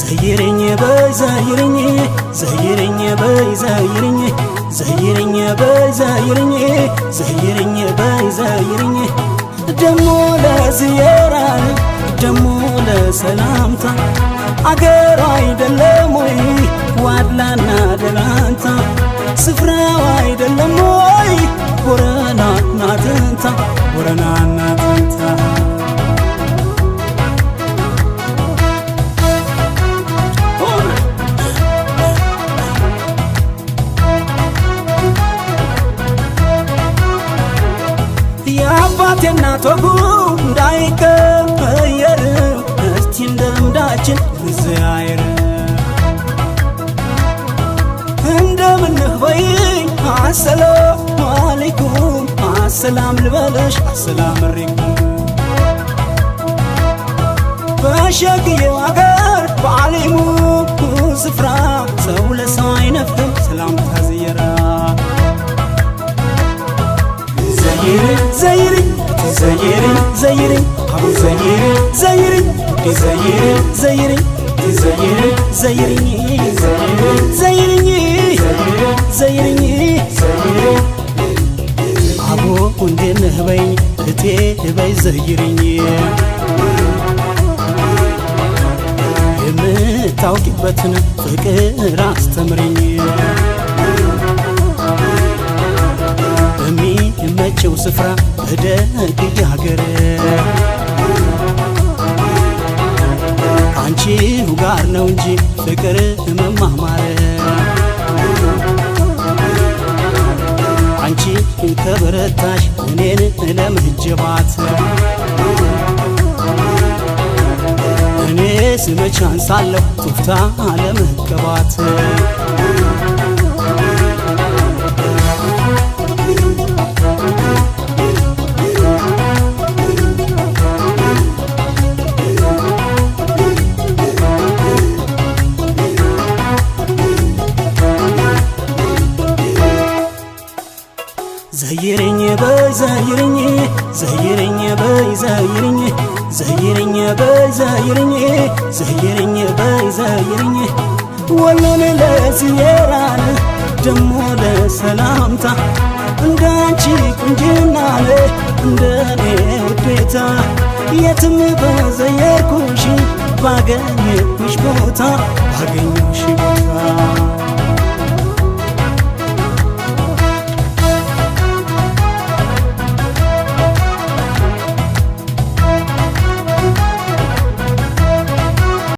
ዘይርኝ በይ ዘይርኝ፣ ዘይርኝ በይ ዘይርኝ፣ ዘይርኝ በይ ዘይርኝ፣ ዘይርኝ በይ ዘይርኝ። ደሞ ለዝየራን ደሞ ለሰላምታ፣ አገሯ አይደለም ወይ ዋድላና ደላንታ? ስፍራው አይደለም ወይ ቦረና ናትንታ፣ ቦረና ናትንታ? የአባቴ እናት ወጉ እንዳይቀየር እስቲ እንደ ልምዳችን እንዘያየር። እንደምንህ በይኝ፣ አሰላም አለይኩም፣ አሰላም ልበልሽ፣ አሰላም አለይኩም። በሸግዬው አገር በዓሊሙ ስፍራ ሰው ለሰው አይነፍግም ሰላምታ ዝየራ። ዘይርኝ ዘይርኝ ዘይርኝ ዘይርኝ አቡ ዘይርኝ ዘይርኝ ዘይርኝ ዘይርኝ ዘይርኝ ዘይርኝ ዘይርኝ ዘይርኝ። አቦ እንዴት ነህ በይኝ፣ እቴ በይ ዘይርኝ፣ የምታውቂበትን ፍቅር አስተምርኝ። በሚመቸው ስፍራ በደግዬ ሀገር ከአንቺው ጋር ነው እንጂ ፍቅር መማማር። አንቺ ከበረታሽ እኔን ለምጀባት፣ እኔ ስመች አንሳለሁ ቱፍታ ለመቀባት። ዘይርኝ በይ ዘይርኝ፣ ዘይርኝ በይ ዘይርኝ፣ ዘይርኝ በይ ዘይርኝ፣ ዘይርኝ በይ ዘይርኝ። ወሎን ለዝየራን ደሞ ለሰላምታ፣ እንዳንቺ ቁንጅናን እንደኔ ውዴታ፣ የትም በዘየርኩሽ ባገኘሁሽ ቦታ፣ ባገኘሁሽ ቦታ።